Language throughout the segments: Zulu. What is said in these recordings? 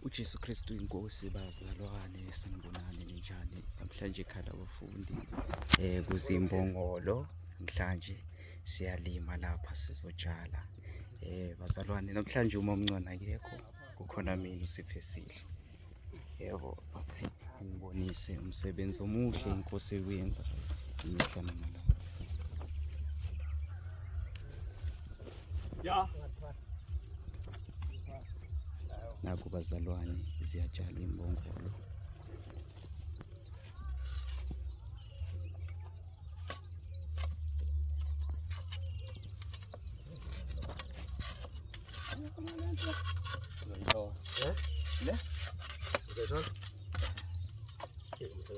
UJesu Kristu inkosi bazalwane sanibonani ninjani namhlanje ekhaya labafundi kuzimbongolo namhlanje siyalima lapha sizotshala bazalwane namhlanje uma umncwana akekho kukhona mina uSiphesihle yebo athi ngibonise umsebenzi omuhle inkosi ekuyenzayo imihla namalanga. Ya. Naku bazalwane ziyatshala imbongolo. Eh? Le? Uzayithola? Umsebenzi.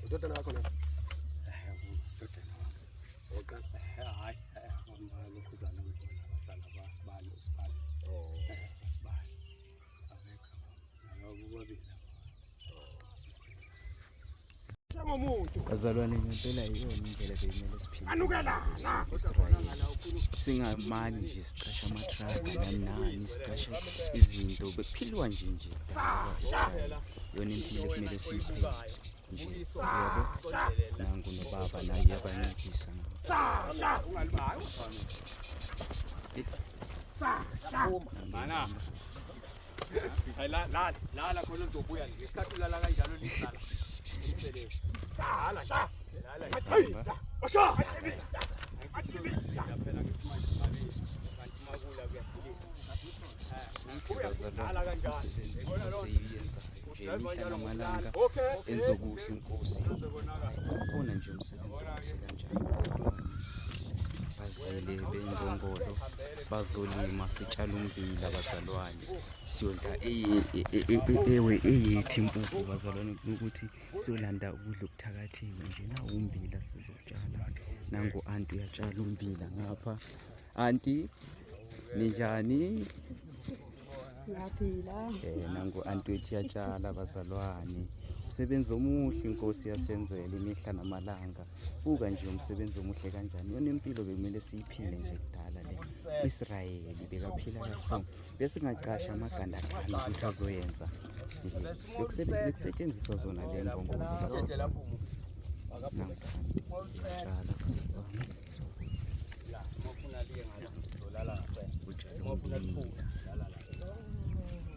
Udodana wakho lo? Udodana wami. Oqala. Hayi, lokhuzana ngibona abahlala basibali usibali. Oh. Basibali. Abekho. Nalabo bobabili laba. Bazalwane ngempela iyona indlela bekumele siphile Israyeli. Singamani nje sicashe amathraga nani nani sicashe izinto bekuphilwa nje nje kudala kwa-Israyeli. Yona impilo ekumele siyiphile nje yebo. Nangu nobaba naye uyabancedisa. Mana. Hayi la la lala khona uzobuya nje. Isikhathi ulala kanjalo lisala. Lala nje. Lala. Osha. Phela ngithi manje kanti makula kuyaphilisa. Bazalwane umsebenzi inkosi eyiyenzayo nje imihla namalanga enza okuhle inkosi. Ubona nje umsebenzi omuhle kanjani bazalwane. Bazile bengongolo bazolima sitshala ummbila bazalwane siyodla ewe eyethu impuphu bazalwane ukuthi siyolanda ukudla okuthakathiwe nje nawu ummbila sizotshala nangu anti uyatshala ummbila ngapha anti ninjani. Ngiyaphila. Nangu anti wethu uyatshala bazalwane. Umsebenzi omuhle inkosi yasenzela imihla namalanga. Buka nje umsebenzi omuhle kanjani. Yona impilo bekumele siyiphile nje kudala le. U-Israyeli bekaphila kaso. Besingaqasha amagandaganda ukuthi azoyenza. Nje bekusetshenziswa zona le mbongolo bazalwane. Nangu anti uyatshala bazalwane. Utshala ummbila.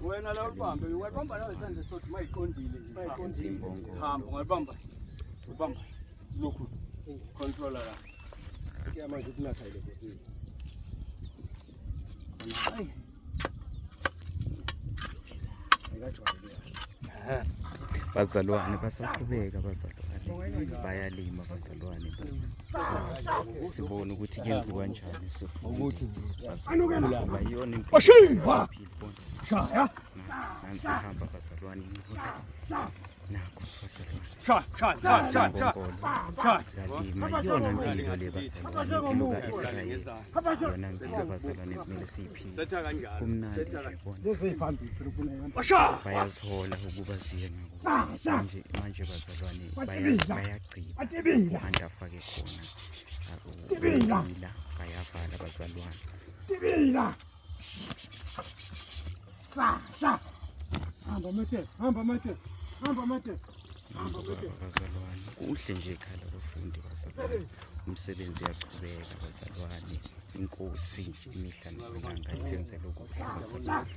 Wena la ubambe, uyabamba la isandla sothi mayiqondile nje. Mayiqondile. Hamba ungayibamba. Ubamba. Lokhu controller la. Ke manje ukunatha ile nkosi. Hayi. Ayikajwayeli kahle. Bazalwane basaqhubeka bazalwane bayalima bazalwane sibone ukuthi kuyenziwa njani sifunde bazalwane ngoba iyona impilo esiyiphila bona. Nansi ihamba bazalwane inqola nakho bazalwane imbongolo zalima iyona mpilo le bazalwane impilo ka-Israyeli iyona mpilo bazalwane kumele siyiphile kumnandi nje bona bayazihola ukuba ziye ngako manje manje bazalwane bayagqiba anti afake khona umbila bayavala bazalwane. Hamba mate, hamba mate, hamba mate. Hamba mate. Bazalwane kuhle nje ekhaya labafundi bazalwane umsebenzi uyaqhubeka bazalwane inkosi nje imihla namalanga isenzela okuhle bazalwane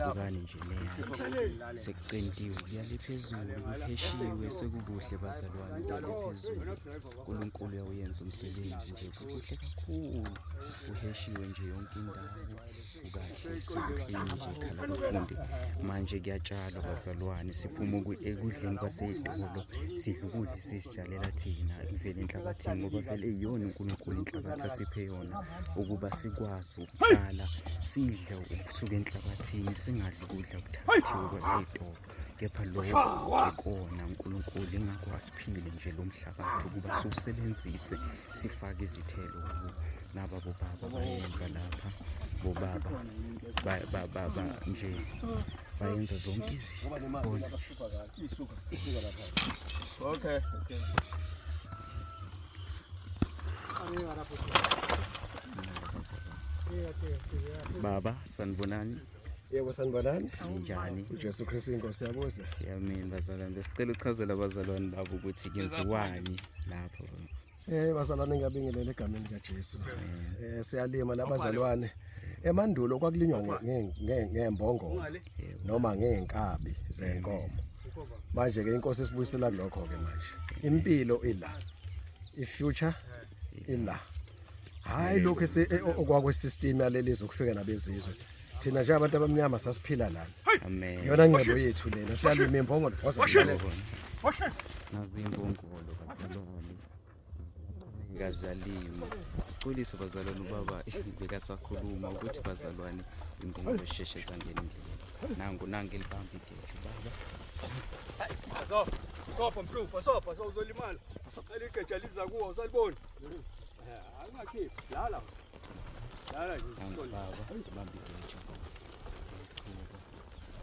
bukani nje neyakhe sekucentiwe kuyale phezulu kupheshiwe sekukuhle bazalwane kuyale phezulu uNkulunkulu uyawuyenza umsebenzi nje kukuhle kakhulu kuheshiwe nje yonke indawo kukahle sekuklini nje ekhaya labafundi manje kuyatshalwa bazalwane siphuma ekudleni kwasey'tolo sidla ukudla esizitshalela thina kuvele enhlabathini ngoba vele iyona uNkulunkulu inhlabathi asiphe yona ukuba sikwazi ukutshala sidle ukusuka enhlabathini singadli ukudla okuthathiwe kwasey'tolo kepha lokho ikona uNkulunkulu ingakho asiphile nje lo mhlabathi ukuba siwusebenzise sifake izithelo kuwo. Naba bobaba bayenza lapha bobaba nje bayenza zonke izinto bona nje. Okay, okay. Baba, sanibonani. Yebo, sanibonani. Ninjani? UJesu Kristu inkosi yabusa. Amen bazalwane. Besicela uchazela abazalwane babo ukuthi kuyenziwani lapho. Bazalwane, ngiyabingelela egameni likaJesu. Siyalima labazalwane. Emandulo kwakulinywa ngembongolo noma ngeenkabi zenkomo. Manje ke inkosi isibuyisela kulokho ke manje. Impilo ila. I-future ila. Hayi, lokho okwakwe system yalelizwe ukufika nabezizwe. Thina nje abantu abamnyama sasiphila lana. Amen. Iyona ngcebo yethu lena, siyalima imbongolo. Woza. Nazi imbongolo bazalwane. Ngazalima. Sicolise bazalwane, ubaba bekasakhuluma ukuthi bazalwane imbongolo sheshe zangena endleleni. Nangu nangu elibamba igeja baba. Sopha, sopha mhlupha, sopha, so uzolimala. Eligeja liza kuwo, usaliboni. Angakhiphi, lala. Lala nje. Nangu baba ubamba igeja.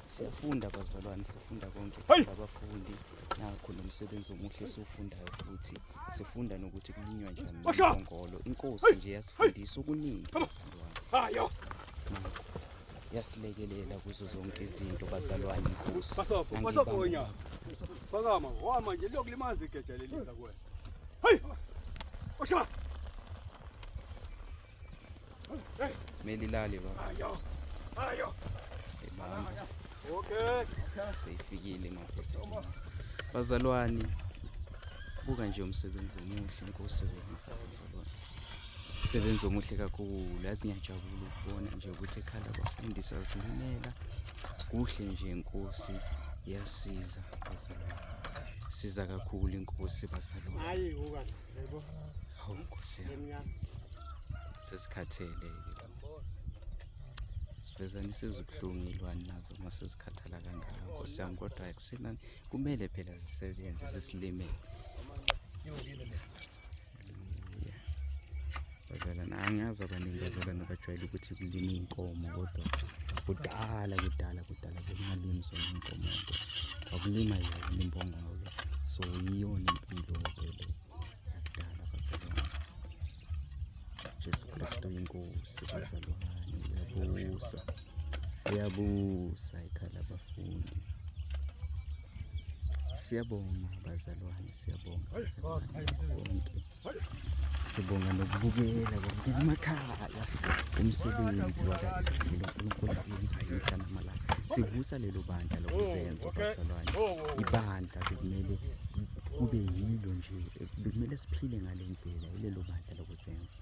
Siyafunda bazalwane, sifunda konke abafundi. Nakho nomsebenzi omuhle esiwufundayo, futhi sifunda nokuthi kulinywa njani ngembongolo. Inkosi nje yasifundisa okuningi bazalwane. Hayo. Nakho yasilekelela kuzo zonke izinto bazalwane inkosi. Pasopha, Nangibamba pasopha wena. baba. Phakama, wama nje liyokulimaza igeja leliza kuwena. Hey! Osha! Hey, Kumele ilale baba. hayo. Hayo. Ibamba. Okay. Seyifikile emaphethelweni bazalwane. Buka nje umsebenzi omuhle inkosi wenza bazalwane, umsebenzi omuhle kakhulu. Yazi, ngiyajabula ukubona nje ukuthi ekhala abafundi sazilimela kuhle nje. Inkosi iyasiza bazalwane, siza kakhulu inkosi bazalwane. Hayi, uka. Yebo. Hawu nkosi yami, sesikhathele-ke, sivezane sizubuhlungu iy'lwane nazo uma sezikhathala kangaka nkosi yami, kodwa akusena, kumele phela zisebenze zisilimele. Haleluya. Bazalwane, angiyazi, abaningi bazalwane bajwayele ukuthi kulima iy'nkomo, kodwa kudala kudala kudala bekungalimi zona iy'nkomo-ke, kwakulima yona imbongolo. So iyona impilo-ke le yakudala bazalwane. Jesu Kristu inkosi bazalwane, uyabusa, uyabusa ekhaya labafundi. Siyabonga bazalwane, siyabonga bazalwane bonke. Sibonga nokubukela konke emakhaya umsebenzi waka-Israyeli uNkulunkulu awenzayo imihla namalanga. Sivusa lelo bandla lokuzenza bazalwane. Ibandla bekumele kube yilo nje, bekumele siphile ngale ndlela, ilelo bandla lokuzenza.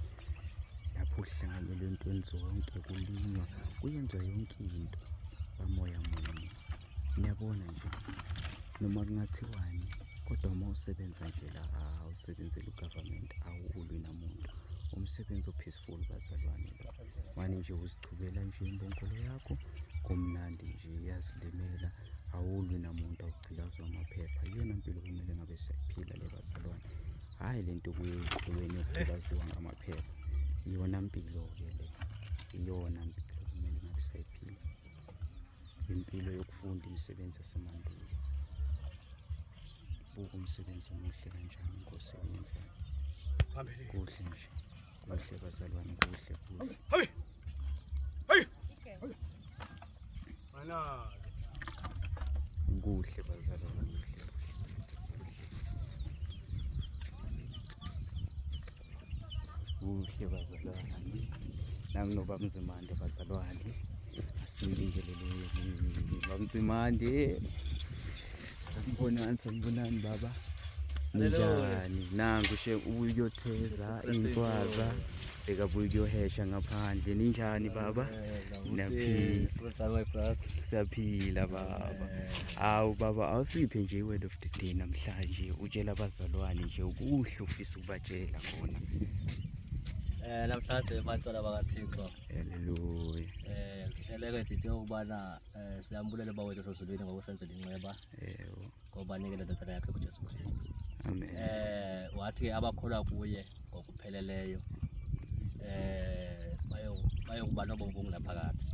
Lapho kuhlanganyelwa entweni zonke, kulinywa, kuyenzwa yonke into kamoya munye. Niyabona nje, noma kungathiwani, kodwa uma usebenza nje la, awusebenzeli u-government, awulwi namuntu. Umsebenzi o-peaceful bazalwane lo. Mane nje uzichubela nje imbongolo yakho, kumnandi nje, iyazilimela, awulwi namuntu, awugqilazwa amaphepha. Iyona mpilo kumele ngabe siyayiphila le bazalwane. Hhayi le nto kuye ey'kolweni yokugqilaziwa ngamaphepha. Iyona mpilo-ke le, iyona mpilo kumele ngabe siyayiphila. Impilo yokufunda imisebenzi yasemandulo. Buka umsebenzi omuhle kanjani inkosi eyenzayo. Kuhle nje, kuhle bazalwane, kuhle kuhle. Hey! Hey! Mana. Kuhle bazalwane, kuhle kuhle kuhle. Kuhle bazalwane. Nami noBaba bazalwane. Asimbingeleleni Baba. Sanibonani, sanibonani baba. Ninjani? Nangu she ubuyotheza inswaza. Bekabuya ukuyohesha ngaphandle. Ninjani baba? Niyaphila. Kunjani, my brother? Siyaphila baba. Awu baba, awusiphe nje i-word of the day namhlanje, utshela abazalwane nje ukuhle ufisa ukubatshela khona. Namhlanje bantwana bakaThixo, Haleluya. Kuhleleke nje into yokubana siyambulela uBaba wethu osezulwini ngokusenzela inceba ngoba nikele indodana yakhe kuJesu Kristu. Amen. Wathi ke abakholwa kuye ngokupheleleyo bayokuba nobomi obungunaphakade.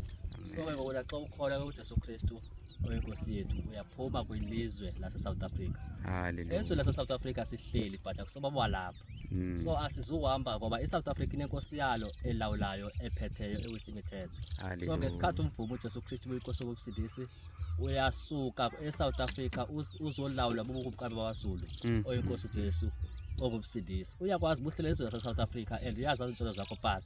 So ke ngoku xa ukholwa kuJesu Kristu oyiNkosi yethu, uyaphuma kwilizwe lase-South Africa. Haleluya. Ezwe lase-South Africa sihleli, but akusoba walapha. So asizukuhamba ngoba iSouth Africa inenkosi yalo elawulayo ephetheyo ewisa imithetho. So ngesikhathi umvumo uJesu Kristu uyinkosi yobusindisi uyasuka eSouth Africa uzolawula bubukumkani bakwaZulu oyinkosi uJesu ongumsindisi. Uyakwazi buhlele ezweni lase-South Africa and uyazazi iintsholo zakho but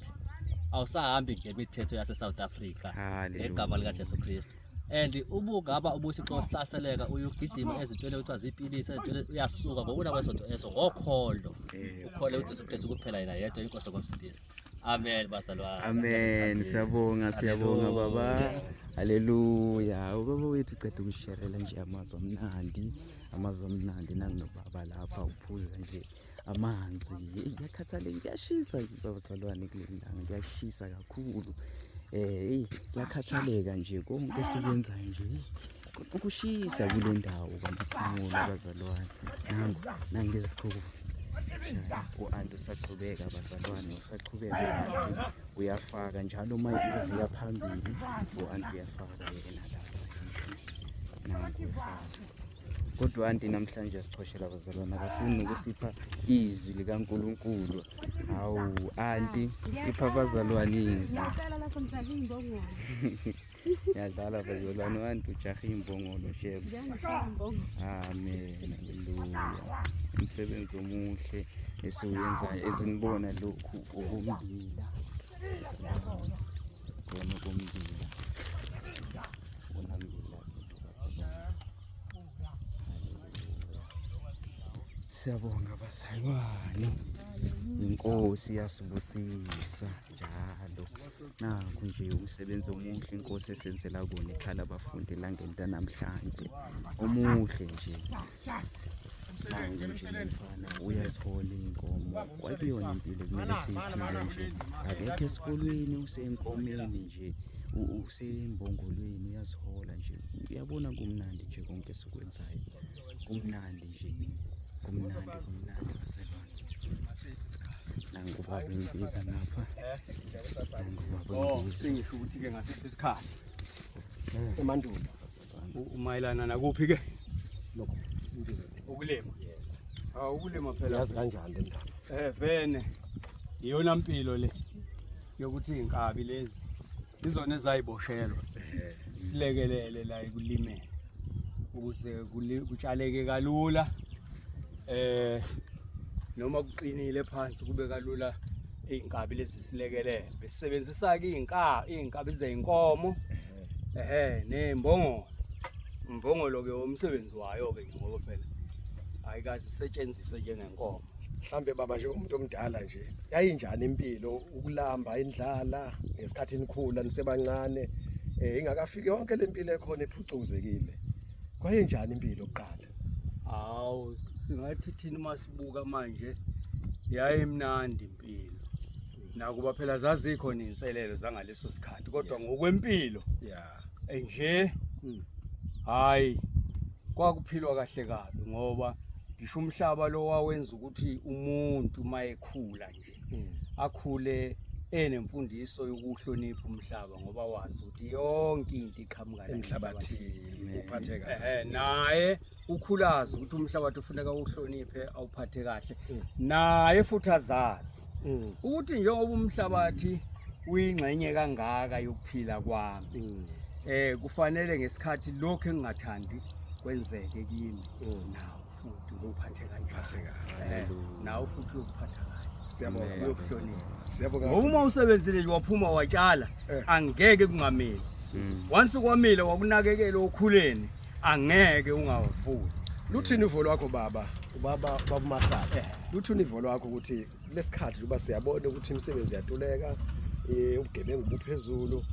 awusahambi ngemithetho yase-South Africa ngegama likaJesu Kristu. And ubungaba ubuthi xa uhlaseleka uye ugijima ezintweni ekuthiwa ziipilisi ezintweni uyasuka ngokunakwezo ezo ngokholo ukhole uJesu Kristu kuphela yena yedwa inkosi yokumsindisi. Amen bazalwane. Amen. Siyabonga, siyabonga baba. Haleluya. Ubaba wethu uceda ukusherela nje amazwi amnandi, amazwi amnandi nanginobaba lapha uphuza nje amanzi. Hey, kuyakhathaleka, kuyashisa bazalwane kuleli langa, kuyashisa kakhulu. Hey, kuyakhathaleka nje konke esikwenzayo nje. Hey, ukushisa kule ndawo kwaMaphumulo bazalwane. Nangu nangezichuku. U-anti usaqhubeka bazalwane, usaqhubeka u-anti uyafaka njalo uma ziya phambili u-anti uyafaka yena lapha. Nangu uyafaka. Kodwa u-anti namhlanje asichoshela bazalwane, akafuni nokusipha izwi likaNkulunkulu. Hawu anti, ipha abazalwane izwi. Ngiyacela lapho ngidlala iy'mbongolo. Ngiyadlala bazalwane, u-anti ujahe iy'mbongolo shebe. Ngiyangishaya imbongolo. Amen, haleluya. Umsebenzi omuhle esiwenzayo ezinibona lokhu okombila. Kona okombila. Kona mbila bazalwane. Haleluya. Siyabonga bazalwane. Inkosi yasibusisa njalo. Nakhu nje umsebenzi omuhle inkosi esenzela kona ekhala abafundi langeni lanamhlanje. Omuhle nje. Nangu nje umfana uyazihola iy'nkomo. Kwakuyona impilo ekumele siyiphile nje. Akekho esikolweni usenkomeni nje. Usembongolweni uyazihola nje. Uyabona kumnandi nje konke esikwenzayo. Kumnandi nje. Kumnandi, kumnandi bazalwane. Nangu baba imbiza ngapha. Nangu baba Oh, imbiza. sengisho ukuthi ke ngasiphi isikhathi Emandulo umayelana nakuphi ke lokho impilo. ukulima. Yes. Hawu ukulima phela. Yazi kanjani le ndaba? Vene iyona mpilo le yokuthi inkabi lezi izona ezayiboshelwa silekelele la ekulimeni ukuze kutshaleke kalula noma kuqinile phansi kube kalula inkabi lezi silekelele. Besebenzisa ke inkabi zezinkomo nembongolo. Imbongolo ke umsebenzi wayo ke ngoba phela ayikaze isetshenziswe njengenkomo. Mhlambe baba nje umuntu omdala nje yayinjani impilo ukulamba indlala ngesikhathi nikhula nisebancane ingakafiki yonke lempilo ekhona ephucuzekile. Kwayinjani impilo kuqala? Hawu singathi thina masibuka manje yayimnandi impilo. Nakuba phela zazikhona inselelo zangaleso sikhathi kodwa ngokwempilo nje hayi kwakuphilwa kahle kabi ngoba ngisho umhlaba lo wawenza ukuthi umuntu mayekhula nje akhule enemfundiso yokuhlonipha umhlaba ngoba wazi ukuthi yonke into iqhamuka la Emhlabathini uphathe kahle. Naye ukhulazi ukuthi umhlabathi ufuneka uhloniphe awuphathe kahle. Naye futhi azazi ukuthi njengoba umhlabathi uyingxenye kangaka yokuphila kwami kufanele ngesikhathi lokho engingathandi kwenzeke kimi nawo futhi ngiphathe kanjani. Nawo futhi uyokuphatha kahle. Siyabonga. Uyokuhlonipha. Siyabonga. Ngoba uma usebenzile nje waphuma watshala angeke kungamili. Once kwamile wakunakekela okhuleni angeke ungavuni. Luthini uvo lwakho baba? Ubaba baba uMahlaba. Luthini uvo lwakho ukuthi lesikhathi njengoba siyabona ukuthi imisebenzi iyatuleka, ubugebengu buphezulu,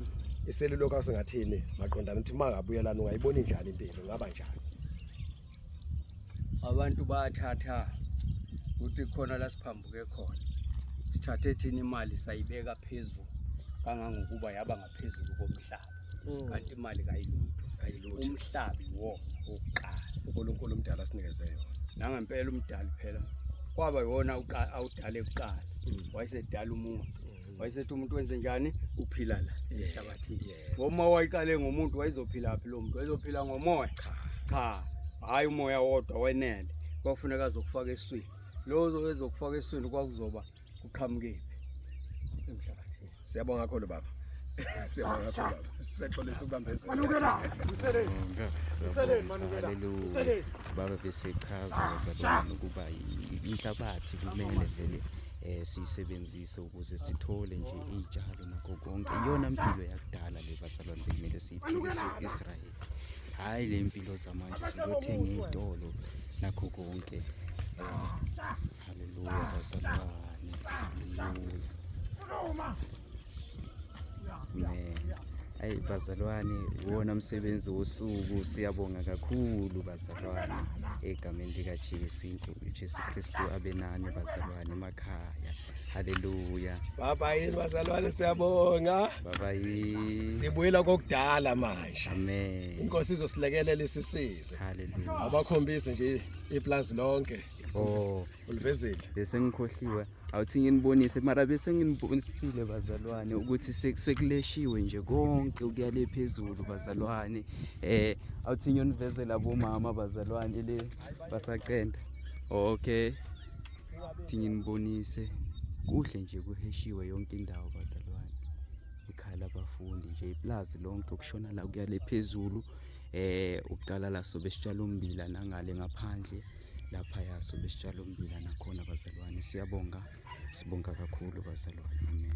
iseluleko singathini maqondana ukuthi mangabuyelana ungayibona njani impilo ngaba njani? Abantu bayathatha ukuthi khona la siphambuke khona. Sithathe thina imali sayibeka phezulu kangangokuba yaba ngaphezulu komhlaba. Kanti imali kayilutho. Ayilutho. Umhlaba iwona oqala. uNkulunkulu umdala sinikeze yona. Nangempela umdali phela kwaba yona awudale kuqala. Wayesedala umuntu. Wayesethi umuntu wenze njani? Uphila la emhlabathini. Ngoba wayiqale ngomuntu wayezophila phi lo muntu? Wayezophila ngomoya? Cha. Hayi umoya wodwa wenele. Kwafuneka azokufaka eswini. Lo ezokufaka esiswini kwakuzoba kuqhamukephi emhlabathini. Siyabonga kakhulu baba. Siyabonga kakhulu baba. Sixolisa ukubambezela. Siyabonga, haleluya. Baba besechaza bazalwane ukuba inhlabathi kumele vele siyisebenzise ukuze sithole nje iy'tshalo nakho konke. Iyona mpilo yakudala le bazalwane bekumele siyiphile siwu-Israyeli, hhayi le mpilo zamanje zokuyothenga ey'tolo nakho konke. Haleluya bazalwane, haleluya. Amen. Ayi bazalwane, iwona msebenzi wosuku. Siyabonga kakhulu bazalwane egameni likaJesu, uJesu Kristu abe nani bazalwane emakhaya. Haleluya. Baba yini bazalwane, siyabonga. Baba yini. Sibuyela kokudala manje. Amen. Inkosi izosilekelela isisize. Haleluya. Abakhombise nje iplazi lonke. Oh, ulivezile. Bese ngikhohliwe. Awuthi nginibonise mara bese nginibonisile bazalwane ukuthi sekuleshiwe nje konke ukuya le phezulu bazalwane. Awuthi ngiyonivezela bomama bazalwane le basacenda. Okay. Thi nginibonise kuhle nje kuheshiwe yonke indawo bazalwane. Ikhaya labafundi nje iplazi lonke ukushona la kuya le phezulu. Ukuqala la sobe sitshala ummbila nangale ngaphandle lapha yaso besitshala ummbila nakhona bazalwane. Siyabonga, sibonga kakhulu bazalwane. Amen.